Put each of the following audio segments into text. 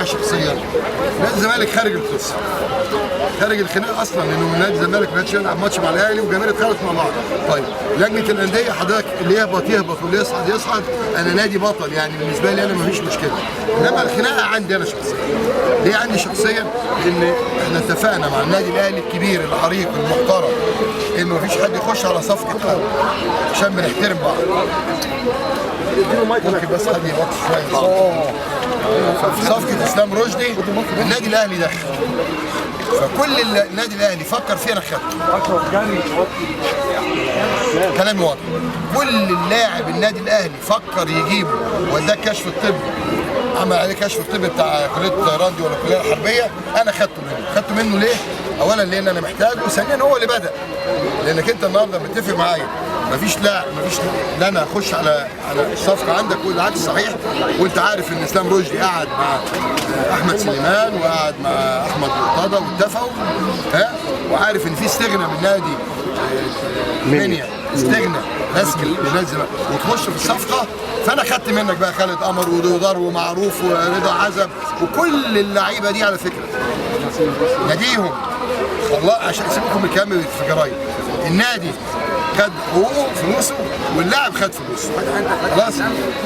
معايا شخصيا؟ نادي الزمالك خارج القصة، خارج الخناق اصلا، لانه نادي الزمالك ما كانش يلعب ماتش مع الاهلي والجماهير اتخانقت مع بعض. طيب لجنة الاندية حضرتك اللي يهبط يهبط واللي يصعد يصعد، انا نادي بطل يعني بالنسبة لي انا ما فيش مشكلة. انما الخناقة عندي انا شخصيا. ليه عندي شخصيا؟ لان احنا اتفقنا مع النادي الاهلي الكبير العريق المحترم انه ما فيش حد يخش على صفقة حد عشان بنحترم بعض. ممكن بس حد يوطي شوية. في صفقة اسلام رشدي النادي الاهلي دخل، فكل اللي النادي الاهلي فكر فيه انا خدته. كلامي واضح. كل اللاعب النادي الاهلي فكر يجيبه واداه كشف الطبي، عمل عليه كشف الطبي بتاع كليه الطيران دي ولا الكلية الحربية، انا خدته منه. خدته منه ليه؟ اولا لان انا محتاجه، ثانيا هو اللي بدا. لانك انت النهارده متفق معايا مفيش لا مفيش لا انا اخش على الصفقة عندك والعكس صحيح. وانت عارف ان اسلام رشدي قعد مع احمد سليمان وقعد مع احمد مرتضى واتفقوا، ها، وعارف ان في استغنى من نادي منيا، استغنى رسمي من نادي الزمالك وتخش في الصفقة. فانا خدت منك بقى خالد قمر ودودار ومعروف ورضا عزب وكل اللعيبة دي على فكرة ناديهم والله، عشان سيبكم من الكلام اللي في الجرايد. النادي خد حقوقه فلوسه واللاعب خد فلوسه خلاص.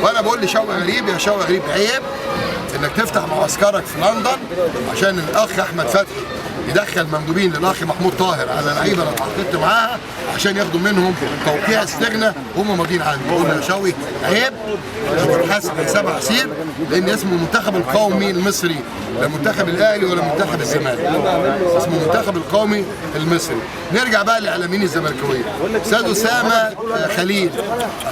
وانا بقول لشوقي غريب، يا شوقي غريب عيب انك تفتح معسكرك في لندن عشان الاخ احمد فتحي يدخل مندوبين للاخ محمود طاهر على لعيبة انا اتعاقدت معاها عشان ياخدوا منهم توقيع استغنى وهم ماضيين عندي. بقول يا شوقي عيب، هتتحاسب حساب عسير، لان اسمه المنتخب القومي المصري، لا منتخب الاهلي ولا منتخب الزمالك، اسمه المنتخب القومي المصري. نرجع بقى للاعلاميين الزملكاويه. استاذ اسامة خليل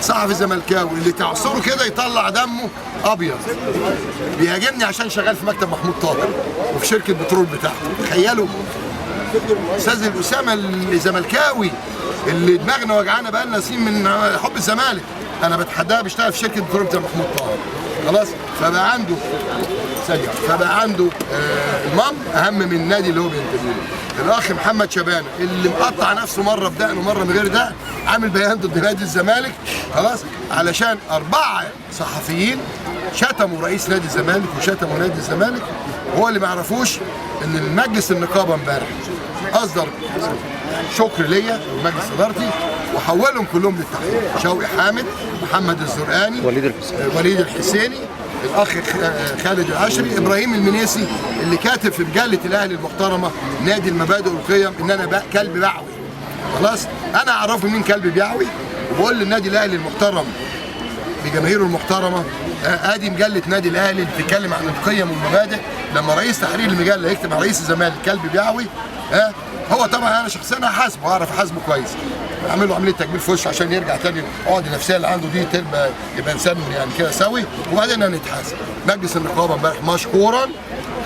صحفي زملكاوي اللي تعصره كده يطلع دمه ابيض، بيهاجمني عشان شغال في مكتب محمود طاهر وفي شركة بترول بتاعته. تخيلوا استاذ اسامة الزملكاوي اللي دماغنا وجعانه بقالنا سنين من حب الزمالك، انا بتحداه بيشتغل في شركة بترول بتاع محمود طاهر خلاص. فبقى عنده ثانية، فبقى عنده المام اهم من النادي اللي هو بينتمي له. الاخ محمد شبانه اللي مقطع نفسه مرة بدقن ومرة من غير دقن، عامل بيان ضد نادي الزمالك خلاص، علشان 4 صحفيين شتموا رئيس نادي الزمالك وشتموا نادي الزمالك. وهو اللي ما يعرفوش ان المجلس النقابة امبارح اصدر شكر ليا ومجلس ادارتي وحولهم كلهم للتحقيق. شوقي حامد، محمد الزرقاني، وليد الحسيني، الاخ خالد العشري، ابراهيم المنيسي اللي كاتب في مجلة الاهلي المحترمة نادي المبادئ والقيم ان انا كلب بعوي خلاص. انا اعرفه مين كلب بيعوي، وبقول للنادي الاهلي المحترم بجماهيره المحترمة، ادي مجلة نادي الاهلي اللي بتتكلم عن القيم والمبادئ. لما رئيس تحرير المجلة يكتب على رئيس الزمالك كلب بيعوي، ها هو طبعا انا شخصيا هحاسبه، هعرف احاسبه كويس، اعمل له عملية تجميل في وشه عشان يرجع تاني العقد النفسية اللي عنده دي تبقى يبقى انسان يعني كده سوي، وبعدين هنتحاسب. مجلس النقابة امبارح مشكورا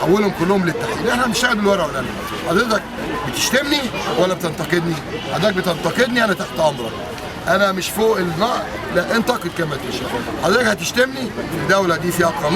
حولهم كلهم للتحقيق. احنا بنشتغل بالورقة والقلم. حضرتك بتشتمني ولا بتنتقدني؟ حضرتك بتنتقدني انا تحت امرك، انا مش فوق النقد، لا انتقد كما تشاء. حضرتك هتشتمني، الدولة دي فيها قانون.